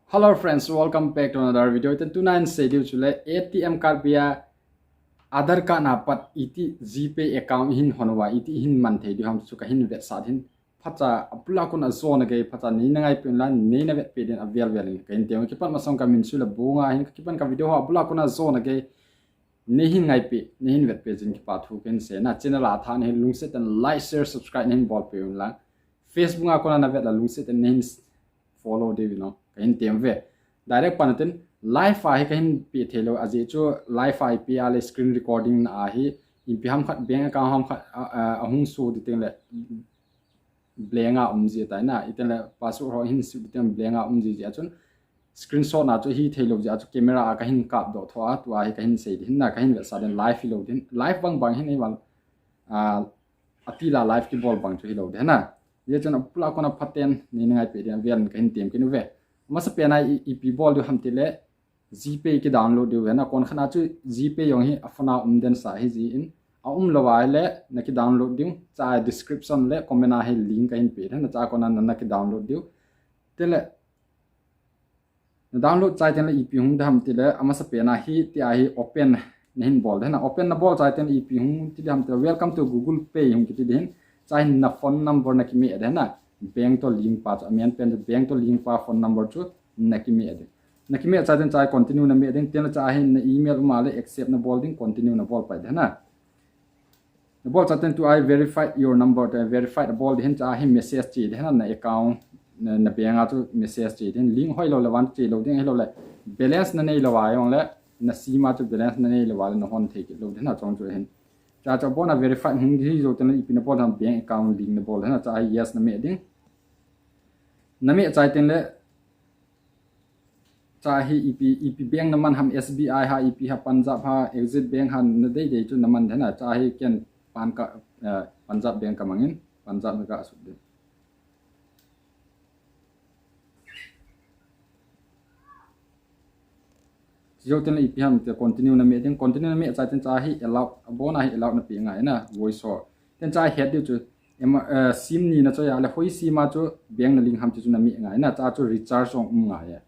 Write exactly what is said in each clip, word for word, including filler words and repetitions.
Hello friends, welcome back to another video. Iten tuna hin sei diu chu le A T M card bia Aadhaar card na pat iti GPay account hin hon uva, iti hin man thei diu ham chu kahin vetsah ding. Phacha abula kona jona gei phacha neina ngaipi un lang, neina vetpi ding avel vel in kahin temu. Kipat masang kamin chu le Bunga hin, kipan ka video ho abula kona jona gei neihin ngaipi, neihin vetpi jing kipa thu kahin sei na. Channel a tha nahi lungset in like, share, subscribe neihin bolpi un lang. Facebook a kona na vet le lungset in neihin follow diu vin kahin temu ve. Direct pan tin live a hi kahin pe thei lou, ajeh chu live a ipi a le screen recording na a hi ipi ham khat bank account ham khat a, a, ahung show ding teng le blank a um ji tai na, iten le password ho hin show ding teng blank a um ji ji a chun screenshot na chu hi thei lou ji a chu camera a kahin kap doh tho a, tua hi kahin sei ding na, kahin vetsah ding live hi lou ding, live bang bang hin ei val, a, ati la live kibol bang chu hi lou ding na. Hijeh chun abula kona phaten neina ngaipi ding avel in kahin temu kit uve. Masa pen a i, ipi bol diu ham ti le GPay ki download diu ve na, kon khat na chu GPay jong hi a phone a um den sa hi ji in, a um lou a le na ki download ding, chai description le comment a hi link kahin pe ding na, chai kona na, na ki download diu. Tile na download chai teng le ipi hung ding ham ti le, amasa pen a hi ti a hi open nahin bol ding na, open na bol chai teng le ipi hung ti ding ham ti le, welcome to Google Pay hung kiti ding. Chai na phone number na kimeh ding na, bank to link pa chu, amen pen chu bank to link pa phone number chu na kimeh ding. Na kimeh chai teng chai continue na meh ding, teng le chai hin na email um a le accept na bol ding, continue na bol pai ding na. Na bol chai teng tua hi verify your number, te verify na bol ding hin chai hi message che ding na, na account, na, na bank a chu message che ding, link hoi lou le van che lou ding, hi lou le balance na nei lou a jong le, na sim a chu balance na nei lou a le na hon thei kit lou ding na chong chu hin. Chai chu abon a verify hung ding hi jou teng le ipi na bol ham bank account link na bol ding na, chai hi yes na meh ding. Na meh chai teng le chai hi ipi, ipi bank na man ham, S B I ha, ipi ha, Punjab ha, Axis Bank ha, na dei dei chu na man ding na, chai hi ken pan ka, eh, Punjab Bank ka mang in, Punjab na ka sut ding. Jou teng le ipi ham ti le continue na meh ding, continue na meh chai teng chai hi allow, abon a hi allow na pe ngai na, voice ho. Teng chai het diu chu, ema, eh, sim ni na choi a le hoi sim a chu bank na link ham ti chu na meh ngai na, chai chu recharge jong um ngai e.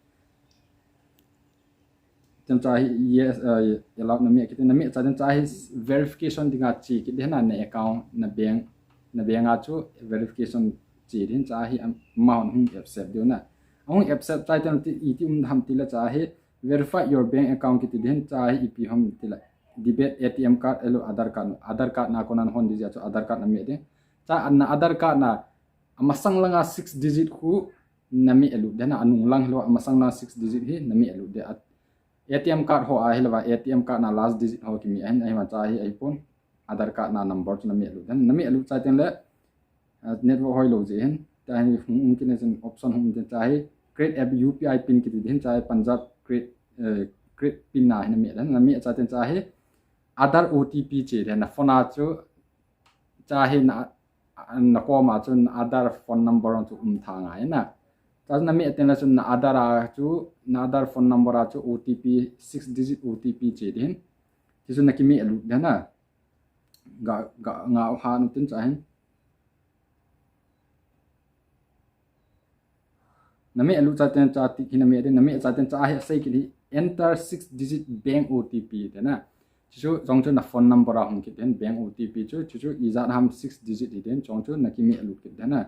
Teng chai hi yes, eh, allow na meh kit, na meh chai teng chai hi verification ding a che kit ding na, na account, na bank, na bank a chu verification che ding chai hi am, amount hung accept diu na. Hung accept chai teng ti, iti um ham ti le chai hi verify your bank account kiti ding chai hi ipi ham ti le debit A T M card, ahilou Aadhaar card, Aadhaar card na kona na hon ding ji a chu Aadhaar card na meh ding. Chai na Aadhaar card na amasang lang a six digit khu na meh lut ding na, anung lang hilou, amasang lang six digit hi na meh lut ding. A, A T M card ho a hilou va, A T M card na last digit ho kimeh ahin, ahi ma chai hi ahi pon. Aadhaar card na number chu na meh lut ding. Na meh lut chai teng le, ah, network hoi lou ji hin. Chai hi hung um kit na chun option hung um ding chai hi create a U P I pin kiti ding chai hi Punjab create, eh, create pin na hi na meh ding. Na meh chai teng chai hi Aadhaar O T P che ding na phone a chu chai hi na, na koma chu na Aadhaar phone number chu um tha ngai na. Chai na meh teng le chun na Aadhaar a chu, na Aadhaar phone number a chu O T P, six digit O T P che ding. Ti chu na kimeh lut ding na. Ga, ga, nga u ha nu tin chai hin. Na meh lut chai teng chai tick hi na meh ding, na meh chai teng chai hi asei kit hi enter six digit bank O T P ti na. Chuchu chong chu na phone number a hung kit ding bank O T P chu, chuchu ijat ham six digit hi ding, chong chu na kimeh lut kit ding na.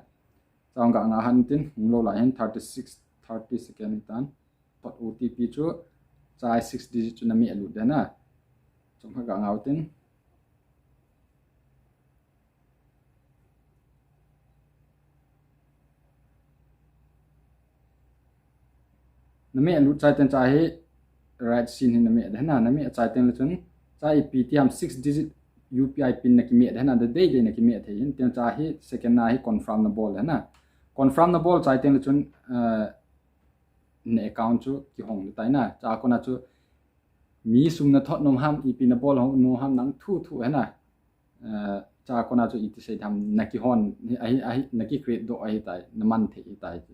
Chong ga nga han tin, hung lou lai hin thirty six, thirty second hi tan. Pat O T P chu, chai six digit chu na meh lut ding na. Chong kha ga nga u tin. Na meh lut chai teng chai hi right sin hi na meh ding na, na meh chai teng le chun chai ipi ti ham six digit U P I pin na kimeh ding na, dei dei na kimeh thei hin, teng chai hi second na hi confirm na bol ding na. Confirm na bol chai teng le chun, eh, na account chu kihong ding tai na. Chai kona chu mi sum na thot nom ham, ipi na bol ho nom ham nang thu thu hi na. Eh, chai kona chu iti sei tham na kihon, ahi, ahi, na ki create doh ahi tai, na man thei hi tai chu.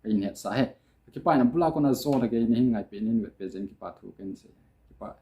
Ka in het sa he. Kipa na bula kona jo na gei na hin ngaipi nin vetpi jing kipa thu ken sei. Kipa.